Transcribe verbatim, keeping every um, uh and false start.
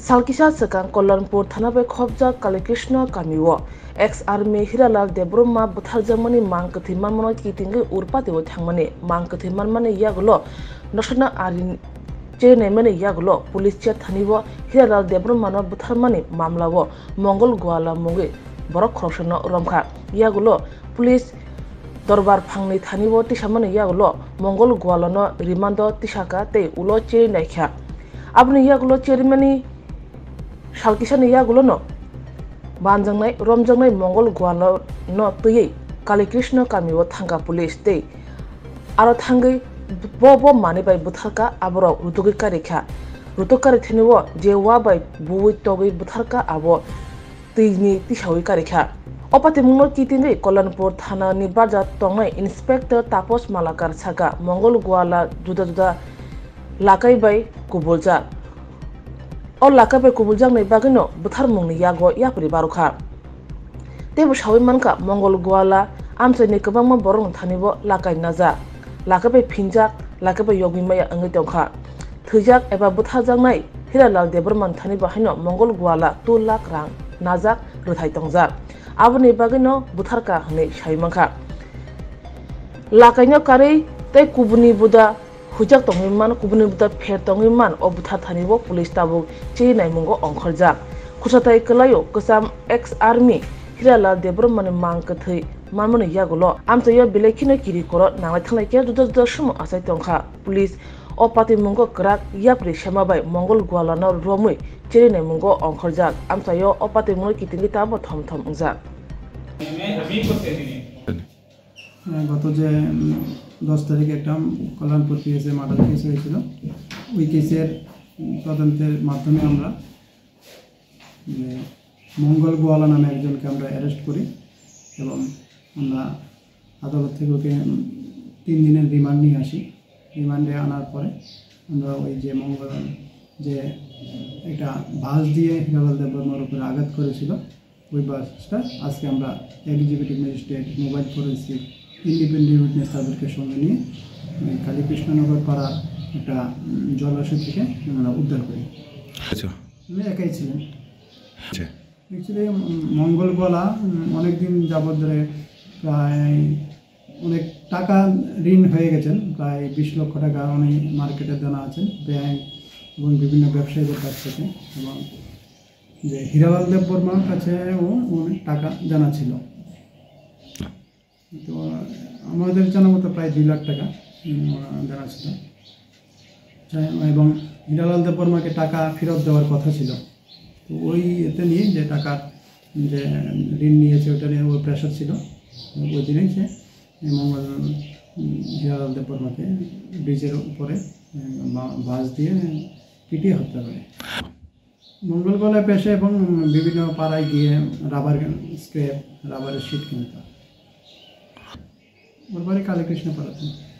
Salkisa swkang Kollanpur thana bai khopjak Kalikrishna kamio ex army Hiralal Debbarma butharjakmani mang kwthwi manmano kitingwi urpatio thangmani mang kwthwi manmani yagulo nosokna ari cheri naimani yagulo police chair thani o Hiralal Debbarmano butharmani mamlao Mongol Gwala mungwi borok khoroksano romkha. Yagulo police dorbar phangni thani o tisamani yagulo Mongol Gwalano rimando tisaka tei ulo cheri naikha. Aboni yagulo cherimani salkisani yagulono banjaknai romjaknai Mongol Gwalano twiwi Kalikrishna kamio thangkha police tei aro thangwi bo bo manwi bai butharkha aborok rutugwi karikha. Rutuk kari thani o je wa bai buwi togwi butharkha abo twini tisawi karikha. O patimungno kitingwi Kollanpur thana ni barja tongnai Inspector Tapos Malakar saka Mongol Gwala juda juda lakai bai kubuljak. O lakai bai kubuljaknai bagwino butharmungni yago yapri barokha. Teibo sawi mankha Mongol Gwala amchaini kwbangma borokni thani o lakai najak, lakai bai phinjak, lakai bai yogwi maya wngwi tongkha. Thwijak eba butharjaknai Hiralal Debbarma thani bo haino Mongol Gwala two lakh rang najak rwthai tongjak. Aboni bagwino butharkha hwnwi sawi mankha. Lakaino karwi tei kubuni buda huijak tongwi man, kubuni buda pher tongwi man, o buthar thani o police tabuk chiri naimungo ongkhorjak. Khusatai kwlaio kwcham ex army Hiralal Debbarmani mang kwthwi manmani yagulo amchaio belai kheno kiri koro nanglai thanglai khe juda juda sumo achai tongkha. Police o patimungo kwrak yapri sema bai Mongol Gwalano romwi chiri naimungo ongkhorjak. Amchaio o patimungno kitingwi tamo thom thom wngjak. আহ, গত যে উম, দশ তারিখে একটা কল্যাণপুর পিএসএ murder case হয়েছিল, ওই কেসের উম, তদন্তের মাধ্যমে আমরা যে মঙ্গল গোয়ালা নামে একজনকে আমরা অ্যারেস্ট করি এবং আমরা আদালত থেকে ওকে উম, তিন দিনের রিমান্ড নিয়ে আসি। রিমান্ডে আনার পরে আমরা ওই যে মঙ্গল যে একটা বাস দিয়ে হিরালাল দেববর্মার উপরে আঘাত করেছিল, ওই বাসটা আজকে আমরা executive magistrate, mobile forensic, independent witness তাদেরকে সঙ্গে নিয়ে ওই কালীকৃষ্ণনগর পাড়ার একটা উম, জলাশয় থেকে আমরা উদ্ধার করি। আচ্ছা। উনি একাই ছিলেন। আচ্ছা। অ্যাকচুয়ালি মঙ্গল গোয়ালা অনেক দিন যাবত ধরে প্রায় অনেক টাকা ঋণ হয়ে গেছেন, প্রায় বিশ লক্ষ টাকা উনি মার্কেটে দেনা আছেন ব্যাংক এবং বিভিন্ন ব্যবসায়ীদের কাছ থেকে। এবং যে হীরালাল দেববর্মার কাছেও অনেক টাকা দেনা ছিল। তো আমাদের জানা মতো প্রায় দুই লাখ টাকা উম, দেনা ছিল। যাই- এবং হীরালাল দেববর্মাকে টাকা ফেরত দেওয়ার কথা ছিল। তো ওই এতে নিয়ে যে টাকার যে ঋণ নিয়েছে, ওটা নিয়ে ওর প্রেশার ছিল। ওই দিনেই সে এই মঙ্গল উম, হীরালাল দেববর্মাকে ব্রিজের উপরে উম, বা- বাস দিয়ে পিটিয়ে হত্যা করে। মঙ্গল গোয়ালায় পেশে এবং বিভিন্ন পাড়ায় গিয়ে রাবার স্ক্র্যাপ, রাবারের শিট কিনতো। ওর বাড়ি কালীকৃষ্ণ পাড়াতে।